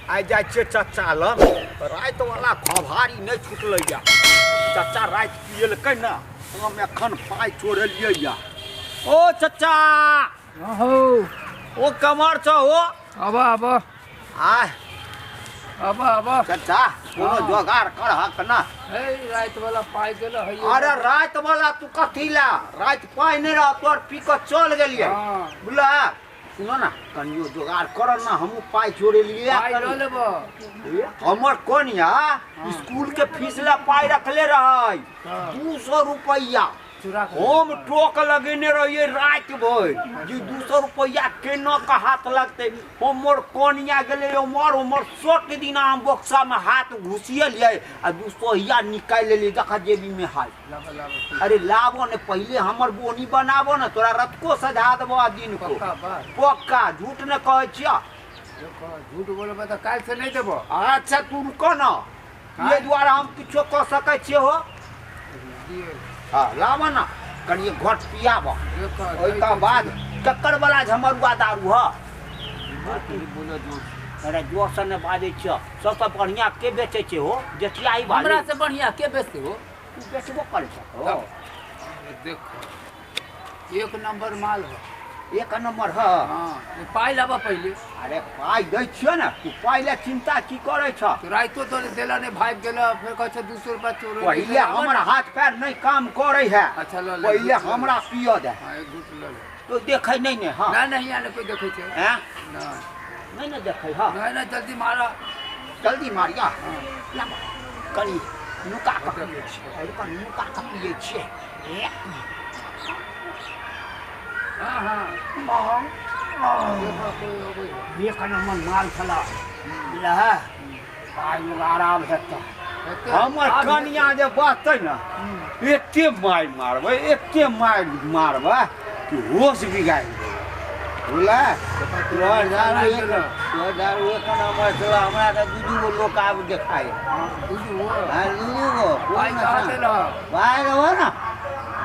आइ जाइ छियै चच्चा लग। राति वाला खभारी नहि छुटलै या। चच्चा राति पियलकै ने, हम एखन पाइ चोरेलियै या। ओ चच्चा। हो। ओ कमर छ हो। अब अब। आय। अब अब। चच्चा कोनो जोगाड़ करहक ना। हे राति वाला पाइ गेल है। अरे राति वाला तू कथी ला, राति पाइ नहि रह तोर पी कऽ चल गेलियै। बुझला? सुनो ना, कनियो जोगाड़ कर ना, हमहूँ पाइ चोरेलियै। पाइ लऽ लेबो। हमर कनिया स्कूल के फीस ला पाइ रखले रहै 200 रुपैआ। हम टोक लगेने रहियै राति भरि जे 200 रुपैआ केना के हाथ लगतै। हमर कनिया गेलै उमर उमर सट दिना हम बक्सामे हाथ घुसिएलियै आ 200 निकालि लेलियै। देख जेबीमे हाथ। अरे लाबो ने, पहिले हमर बोनी बनाबो ने, तोरा रतको सजा देबो आ दिन को। पक्का, झूठ ने कहै छियै। झूठ बोलबै तऽ काल्हि से नहि देबो। अच्छा तू रुको ना, ये द्वारा हम किछो कऽ सकै छियै हो। हाँ लाबो ना, कनिए घट पियाबो, ओहिके बाद ककर वाला झमरुआ दारू ह। अरे जोर से नहि बाजै छियै। सबसँ बढ़िआँ के बेचै छै हो? जेठियाही बाली। हमरा से बढ़िआँ के बेचतै हो? तू बेचबो करै छ हो? देख एक नंबर माल हो। एक नंबर ह। हाँ, पाइ लाबऽ पहिले। अरे पाइ दै छियै ने, तू पाइ ले चिंता की करै छ? तो राइतो तो देला नहि, भागि गेल, फेर कहै छै 200 रुपया चोर। पहिले हमर हाथ पैर नहि काम करै है। अच्छा ल ले, पहिले हमरा पिय दे। हाँ, एक घूट ल ले। तो देखै नहि ने। हाँ नहीं नहीं, यहाँ कोई देखै छै। हैं? नहीं नहीं ने देखै। हाँ नहीं नहीं, जल्दी मारा, जल्दी मारिया। कनी नुका कऽ पियै छियै, कनी नुका कऽ पियै छियै। हाँ हाँ, एक नंबर माल छला। बुझलह? पाइ आराम हेतै। हमर कनिया जे बचतै ने, एते मारि मारबै, एते मारि मारबै कि होश बिगाड़ि देबै। बुझलै? तोहर दारू एक, तोहर दारू एक नंबर छलौ। हमरा तऽ दू दू गो लोक आब देखाय। दू दू गो? हाँ, दू दू गो। पाइ कहाँ देलहक? पाइ देबो ने,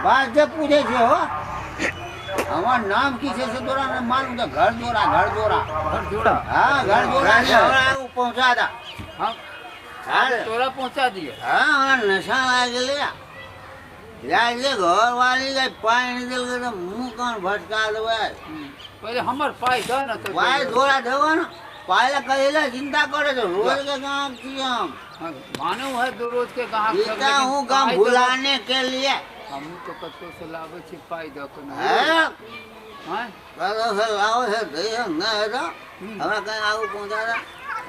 बात जे पूछै छै हो। हमर नाम की छै से तोरा नहि मालूम? तऽ घर जोड़ा, घर जोड़ा, घर जोड़ा। हाँ, घर जोड़ा हमरा आगू पहुँचा दे। हम तोरा पहुँचा दिए? हाँ, हमरा नशा लागि गेलै। जाइ जे घरवाली के पाइ नहि देलकै तऽ मुँह कान भटका देबै। पहिले हमर पाइ दऽ ने। तऽ पाइ तोरा देबो ने, पाइ लए करै लए चिंता करै छै? रोज के गाहक छी हम। मानू है दो रोज के गाहक। जीता हूँ गम भुलाने के लिए। हमहूँ तो कतौ से लाबै छी पाइ दऽ के। हैं? कतौ से लाबै छै, दै नहि है तऽ हमरा कहीं आगू पहुँचा दे।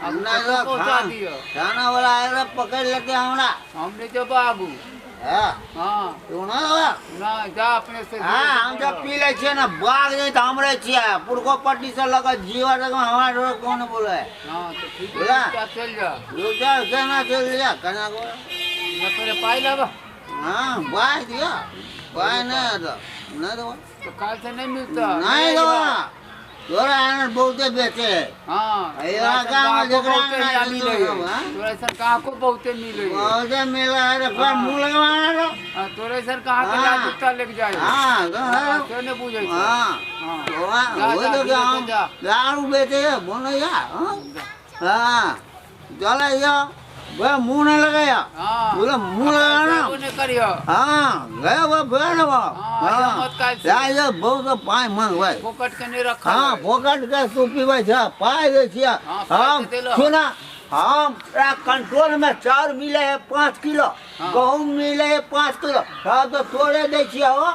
नहि पहुँचा दिअ, थाना वाला आयल पकड़ि लेतै हमरा। हम नहि जेबो आगू। हाँ हाँ, तू नहि देबऽ? नहि, जा अपने से। हाँ, हम जब पी लै छियै ने, बाघ नहि तऽ हम रहै छियै पुरको पट्टी से लऽ कऽ जीवा तक हमरा डर कोन बोले। हाँ तऽ ठीक है, चलि जा। रुक जा, केना चलि जा, केना? पहिले पाइ लाबऽ। हाँ, पाइ दिअ। पाइ नहि तऽ नहि देबऽ। तऽ काल्हि से नहि मिलतै। नहि देबऽ। तोरा एहन बहुते बेचे है। हाँ, इलाकामे जेकरा मिले, तोरा ऐसन कहाँ को बहुते मिले, बहुते मिले है। तो फिर मुँह लगवाना तो। हाँ, तोरा ऐसन कहाँ के लात कुत्ता लेके जाए। हाँ, तो नहीं बुझे। हाँ, वो तो हम दारू बेचे है बोलो। हाँ हाँ, चले जा वे, मुँह नहीं लगाया। हाँ, बोला मुँह लगाना नहीं करियो। हाँ, गया वो गया ना वो। हाँ, जा बहुत पाइ मांगबै। फोकट के नहीं रखा। हाँ, फोकट के तू पीबै छ, पाइ दै छियै हम। सुना, हम कंट्रोल में चाउर मिले है 5 किलो, गहूम मिले है 5 किलो, सब तो तोरे दै छियै हो।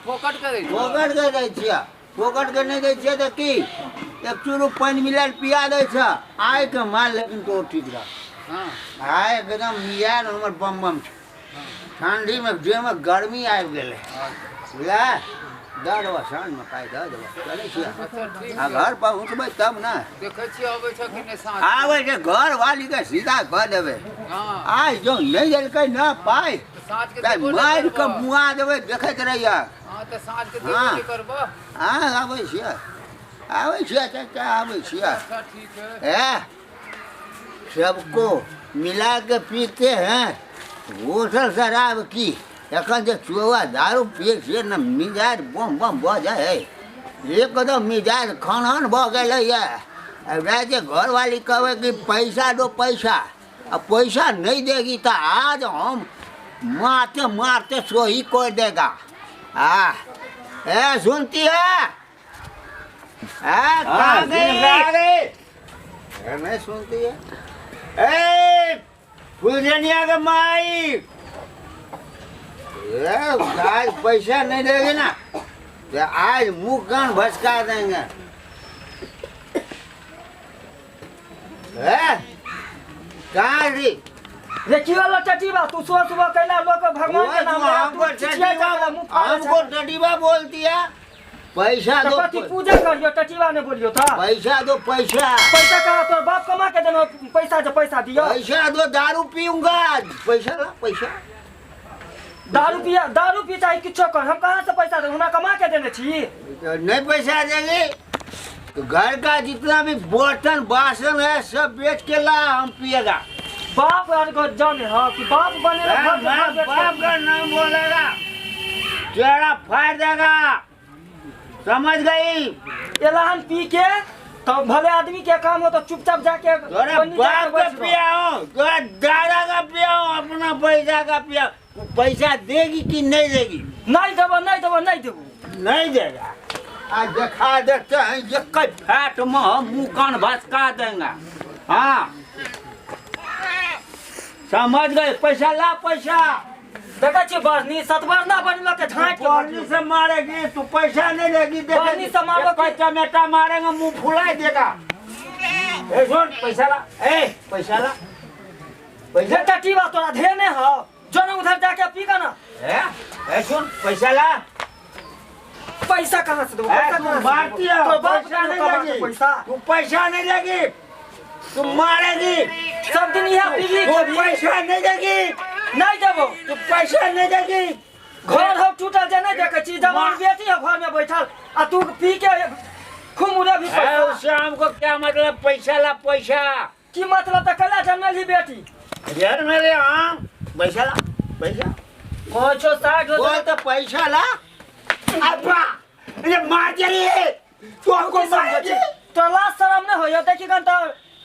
फोकट के दै? फोकट के दै छियै। फोकट के नहि दै छियै तऽ की एक चूरू पानि मिलायल पिया दै छ आइके माल। लेकिन तो ठीक रह। आइ एकदम मियार हमर बम बम छै। ठंडीमे देहमे गर्मी आबि गेलै। बुझलै? दऽ देबऽ साँझमे पाइ, दऽ देबऽ। चलै छियै आ घर पहुँचबै तब ने। देखै छियै अबै छै कि नहि साँझ। आबै छै, घरवालीके सीधा कऽ देबै। आइ जँ नहि देलकै ने पाइ साँझ के मारि कऽ मुआ देबै, देखैत रहियै। हाँ, तऽ साँझ के देबो करबऽ। हाँ, आबै छियै, आबै छियै चाचा, आबै छियै। अच्छा, ठीक है। है सबको मिला के पीते हैं होटल शराब की। एखन जे चुआ दारू पियै छियै ने, मिजाज बम बम भऽ जाइ है, एकदम मिजाज खनहन भऽ गेलैए। अब जे घर वाली कहे कि पैसा दो पैसा, अब पैसा नहीं देगी तो आज हम मारते मारते सोही कर देगा। आ ए सुनती है? आ कहाँ गई? ए, नहीं सुनती है। ए फुलझनिया के माई, ए आज पैसा नहीं देगी ना तो आज मुंह कान भसका देंगे। ए कहाँ थी? रे की वाला टटीबा तू सुबह सुबह कैला लोग भगवान के नाम ले हमको तू चिचिया जाला मुंह फाड़े हमको टटीबा बोलती है। पैसा तो दो, कथी पूजा करियो टटीबा ने बोलियो था। पैसा दो, पैसा पैसा कहाँ तोर बाप कमा के देनो पैसा जो पैसा दियो। पैसा दो, दारू पीऊंगा। पैसा ला, पैसा। दारू पिया, दारू पी चाहे किछो कर, हम कहाँ से पैसा दे, हमरा कमा के देने छी। तो नहीं पैसा देंगे तो घर का जितना भी बर्तन बासन है सब बेच के ला, हम पिएगा। बाप यार को जाने हाँ कि बाप बने ला, घर के घर बेच के। बाप का नाम बोलेगा चेहरा फाड़ देगा, समझ गई? एलान पी के तो भले आदमी के काम हो तो चुपचाप जाके तोरा बन्नी जाके बाप का बैठ रहो। पिया हो, तोरा दादा का पिया हो, अपना पैसा का पिया हो। पैसा देगी कि नहीं देगी? नहीं देबो, नहीं देबो, नहीं देबो। नहीं देगा। आज देखा देखते हैं एक फैट में हम मुंह कान भसका देंगे। हाँ समझ गए? पैसा ला, पैसा। देखै छी बरनी सतबरना बनलो के झाँट के बरनी से मारेगी तू, पैसा नहीं लेगी। बरनी से मारो कि टमाटा मारेंगे मुंह फुला देगा। ए सुन, पैसा ला, ए पैसा ला, पैसा। टटीबा तोरा धेने हौ, जो न उधर जाके पी का ना। ए ए सुन, पैसा ला। पैसा कहाँ से देबो? पैसा तू कहाँ से मारती देबो? है, तोर बाप पैसा देबो नहीं कमा के लेगी। पैसा। तू पैसा नहीं लेगी, तू मारेगी। सब दिन यहाँ पीली तू खेबी। पैसा नहीं देगी। नहीं देबो। तू पैसा नहीं देगी। घर हो टूटल जे नहीं देखै छी, जवान बेटी हो घर में बैठल आ तू पी के खूब उड़े भी पैसा। उससे हमको क्या मतलब? पैसा ला, पैसा। की मतलब? त कला जन्मेली बेटी। यार मेरे, हाँ पैसा ला, पैसा। कोचो साठ हो बोल तो पैसा ला। अब्बा ये मार दे रे, तू हमको मारेगी। तो लाज शरम नहीं होइयो? देखी कन त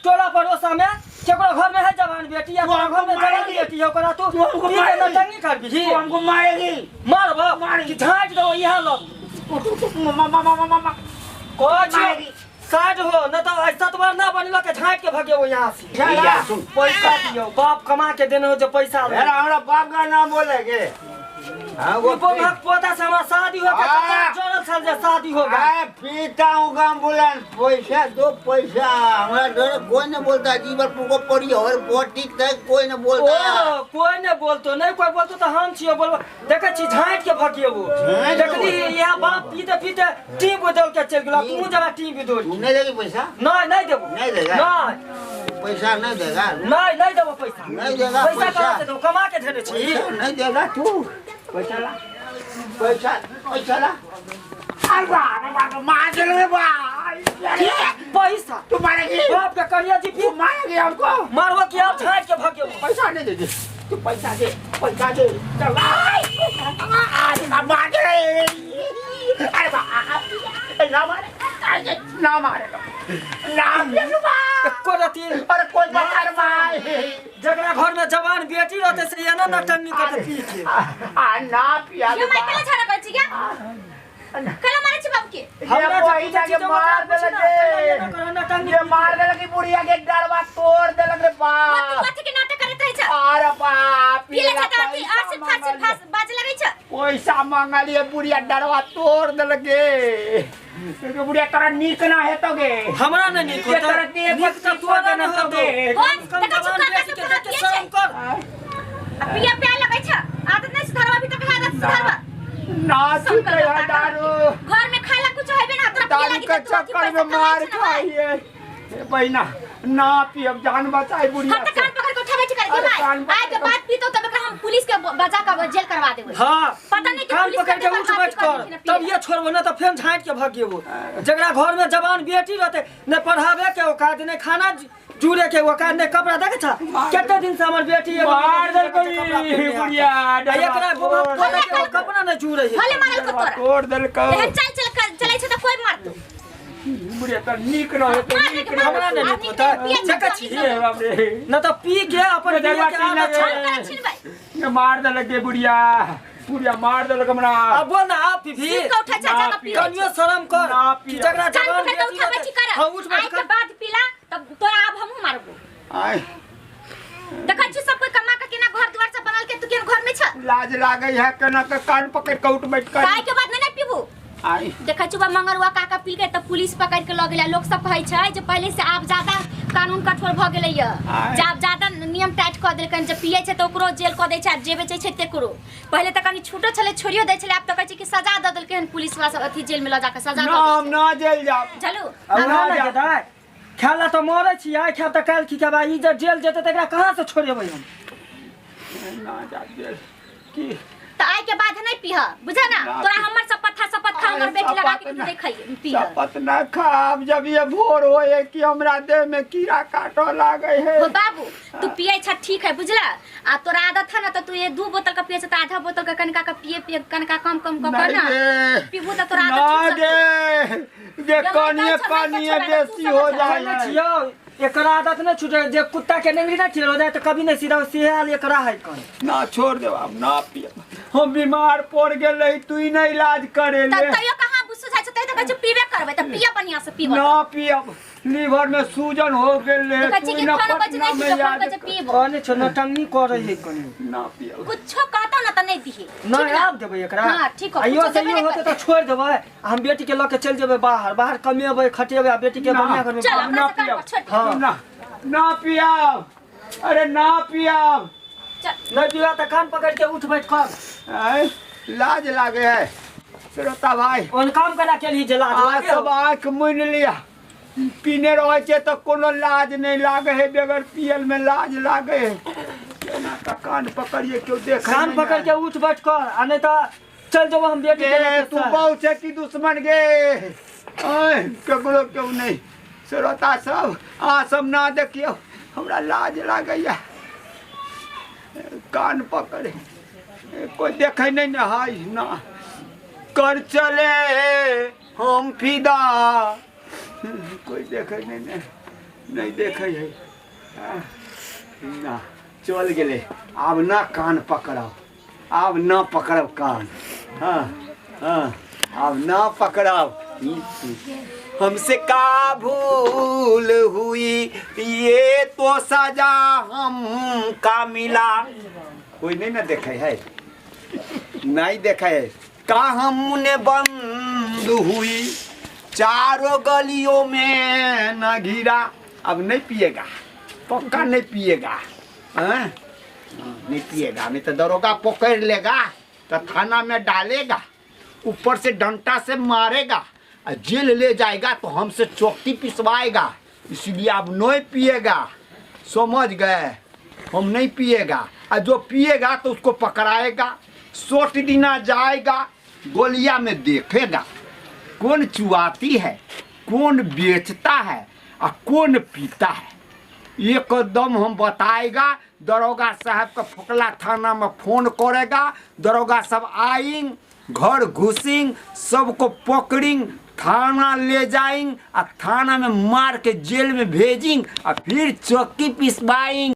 टोला पड़ोसा में केकरो घर में है जवान बेटी या तू हमको घर में जवान मारेगी। बेटी है ओकरा तू तू हमको पी के मारेगी। नौटंकी करबिही। तू हमको मारेगी। मारबो मारेगी। कि झाँट दो यहाँ लग। मा मा मा मा मा। कोच मारेगी। साठ हो न तो ऐसा तो ना बनलो के झाँट के भगे यहाँ से। जा, सुन। पैसा दियो, बाप कमा के देने हो जो पैसा ले। यार हमारा बाप का नाम बोलेंगे। हाँ वो पोता से हमारा शादी हो गया, हाँ। जोड़ल छल जे शादी हो गया। आ, पीता हूँ एम्बुलेंस, पैसा दो, पैसा। हमारा डर कोई नहीं बोलता, जीवन को पड़ी और बहुत ठीक था, कोई नहीं बोलता। ओ कोई नहीं बोलतो, नहीं कोई बोलतो तो हम छियो बोलबो। देखै छी झाँट के भगिएबो। झाँट के देखली यहाँ बाप पीते पीते टीम बदल के चल गेलो, तू जरा टीम बदल। तू नहीं देगी पैसा? नहीं, नहीं देबो। नहीं देगा? नहीं। पैसा नहीं देगा? नहीं, नहीं देबो पैसा। नहीं देगा पैसा पैसा। कहाँ से देबो? कमा के देने छी। पैसा नहीं देगा तू। पैसा ला, पैसा, पैसा ला। अरे बाप रे, मार दे रे बाप। पैसा तू मारेगी। बाप के करिया जी तू मारेगी हमको। मारबो कि आप झाँट के भगिएबो। पैसा नहीं देगी तू, पैसा दे, पैसा दे। चल मार दे रे। अरे बाप, ना मारे, ना मारे, ना मारे। एको रति अरे कोई बता रे भाई, जकरा घर में जवान बेटी रहते से एना नटंगी करते पी के। आ ना पिया यो my कला झाड़ा करै छी क्या? कला मारै छी बाप के? हमरा जे पैसा पूछै छी के जे मार ओकरा पूछी देलक ना, रे। एना करो नटंगी ये पी के। मार देलक ई बुढ़िया के डरवा तोड़ देलक रे तू बाप। कथी के नाटक करैत रहै छ? अरे बाप, पीले पीला छ त अथी पैसा आर से फास से मांगलिए। फास बाजे लगै छ? पैसा मांगलिए बुढ़िया डरवा तोड़ देलक गे। गे बुढ़िया तोरा नीक ना हेतो गे। हमरा नहीं नीक ये होतो। तोरा देह नीक पर तऽ तोरा नहि होतो। गे। बोल, कम देखै छी जवान काका बेटी सब के कहाँ देख के पियै शरम छै? कर। आ पिया पिया लगै छ? आदत नहि सुधारबा अभी तक है आदत सुधारबा। ना छूटे है दारू। घर में खाए ला कुछ हेबे ना तोरा पिए दारू लागी के त तू अथी चक्कर पैसा में कमाइ मार छ ना भाई। खाइए। ए बहिना ना पियब, जान बचाई बुढ़िया हम त कान पकड़ के उठाबै छी अरे कर कान भाई। आइ के पकड़ के- बाद पीतो तब एकरा हम पुलिस के बजा के जेल करवा देबै। हाँ पता नहीं कि कान पुलिस पकड़ के कते उठ बैठ बर्बादी कर कर देलखिन तब ये छोड़बो ना तो फेन झाँट के भगिएबो। जकरा घर में जवान बेटी रहते ने पढ़ावे के औकात, ने खाना जुड़े के औकात, ने कपड़ा देखे छा कते दिन से हमर बेटी एगो मार देलकै कपड़ा पहिरने हाथ। बुढ़िया, आ एकरा डरवा बोमा के कपड़ा नहि जुड़े है। भले मारल को तोरा। तोड़ देलकै। एहन चाल चल चलै छै त कोई मारतो। बुढ़िया तऽ नीक रहे तऽ मार नीक के रहे हमरा नहि नीक होतै। देखै छी। हे बाप रे न तऽ पी के अपन बेदरवा पिए के आदत पी छै। लगे। हम छिनबै ये मार देलक गे बुढ़िया बुढ़िया मार देलक हमरा अब बोल ना आप भी सुति कऽ उठै छै ना जाकऽ पी कनियो शरम कर ना कि पियब। जकरा कान जवान पकड़ के बेटी उठा बैठी रहतै कर हाँ उठ आइ बैठ के कर बाद पीला तब तोरा आब हमहूँ मारबो आय देखै छी सब कोई कमा के केना घर दुआर सब बनल के तू केना घर में छ लाज लागै है केना के कान पकड़ के उठ बैठ कर आइ के बाद नहीं ने पीबू आय देखै छी मंगरुआ काका पी के तऽ पुलिस पकड़ के लऽ गेलै लोक सब कहै छै जे पहिले से आब ज्यादा कानून कठोर भऽ गेलै ये आय। जे आब ज्यादा नियम टाइट कऽ देलकनि जे पियै छै तऽ ओकरो जेल कऽ दै छै आ जे बेचै छै तेकरो पहिले तऽ कनि छूटो छलै छोड़ियो दै छलै आब तऽ कहै छै कि सजा दऽ देलकै हन पुलिस वाला सब अथी जेल में लऽ जाके सजा ना दऽ दै हम ना जेल जाब छै। चलू अब ना ना ना जा। दाय खाय ला तऽ मरै छी आइ खायब तऽ काल्हि की खेबै ई जे जेल जेतै तऽ एकरा कहाँ से छोड़ेबै हम ना जा जेल की तऽ आइ के बाद नहीं पीह बुझा ना ना तोरा हमर शपथ था शपथ खा हमर बेटी लगा के तू देखै पीह शपथ ना खाब जब ये भोर होए कि हमरा देह में कीड़ा काटऽ लागे है हो बाबू तू पिए छ ठीक है बुझला आ तोरा आदत है ना तो तू ये दू बोतल का पिए छ तो आधा बोतल का कनिका का पिए पिए कनिका कम कम क कर ना पीबू तो तोरा आदत ना छूट सकतो। गे जे जब कनिए हम कहै कनिए छौ, बेसी तू हो समझ जाए कहने छियौ एकर आदत नहि छूटे जे कुत्ता के नेंगरी नहि खिलल जाय तऽ कभी नहि सीधा सेहे हाल एकरा है कन ना छोड़ देब आब ना पियब हम बीमार पड़ गेल रही तू ही नहीं इलाज करे तब ले तैयो कहाँ बुझ जाइ छै तै तऽ कहै छै पीबे करबै तऽ पिए बढ़िया से पीबो ना पियब लीवर में सूजन हो गेल रहे कहै तू छै कि ना खाना कहै छै पटना नहि में पीबो याद कहै छै पीबो कहने छौ नौटंकी करै है कनी ना पियब कुछो कहतो ना तऽ नहि दिहे नहि आब देबै एकरा हाँ, ठीक हो, आइयो कुछो से देबे इहो नहि होतै तऽ छोड़ि देबै आ हम बेटी के लऽ के चलि जेबै बाहर बाहर कमेबै खटेबै आ बेटी के ना। बढ़िया घर में चल ना अपना से काम पियब। कर छोड़ दे। हाँ। ना ना पियब अरे ना पियब चल नहि पीबा तऽ कान पकड़ के उठ बैठ कर आय, लाज लागे है श्रोता भाई ओहन काम केना केलही जे लाज आ लागे सब हौ? आँख मुनि लिया पीने रहे छै तऽ कोनो लाज नहि लागे है बगैर पियल में लाज लागे है केना का कान पकड़िए क्यों देखे कान पकड़ के उठ बैठ कर आ नहि तऽ चल जेबो हम बेटी के लऽ के तू शहर। बहु छै कि दुश्मन गे ऐ ककरो क्यों नहीं श्रोता सब अहाँ सब ना देखियौ हमरा लाज लागैया कान पकड़े कोई देखे नहीं ना हाय ना कर चले हम फिदा कोई देखे नहीं नहीं नहीं देखे है ना चल गेलै आब ना कान पकड़ब आब ना पकड़ब कान हाँ हाँ आब ना पकड़ब हमसे का भूल हुई ये तो सजा हम का मिला कोई नहीं ना देखे है नहीं देखे है का हमने बंद हुई चारों गलियों में न घिरा अब नहीं पिएगा पक्का नहीं पिएगा हैं? नहीं पिएगा नहीं तो दरोगा पकड़ लेगा तो थाना में डालेगा ऊपर से डंडा से मारेगा और जेल ले जाएगा तो हमसे चौकी पिसवाएगा इसलिए अब नहीं पिएगा समझ गए हम नहीं पिएगा और जो पिएगा तो उसको पकड़ाएगा सोट दिना जाएगा गोलिया में देखेगा कौन चुआती है कौन बेचता है और कौन पीता है एकदम हम बताएगा दरोगा साहब का फोकला थाना में फोन करेगा दरोगा साहब आएंग घर घुसिंग सबको पकड़िंग थाना ले जाएंग आ थाना में मार के जेल में भेजिंग आ फिर चौकी पिसवाएंग।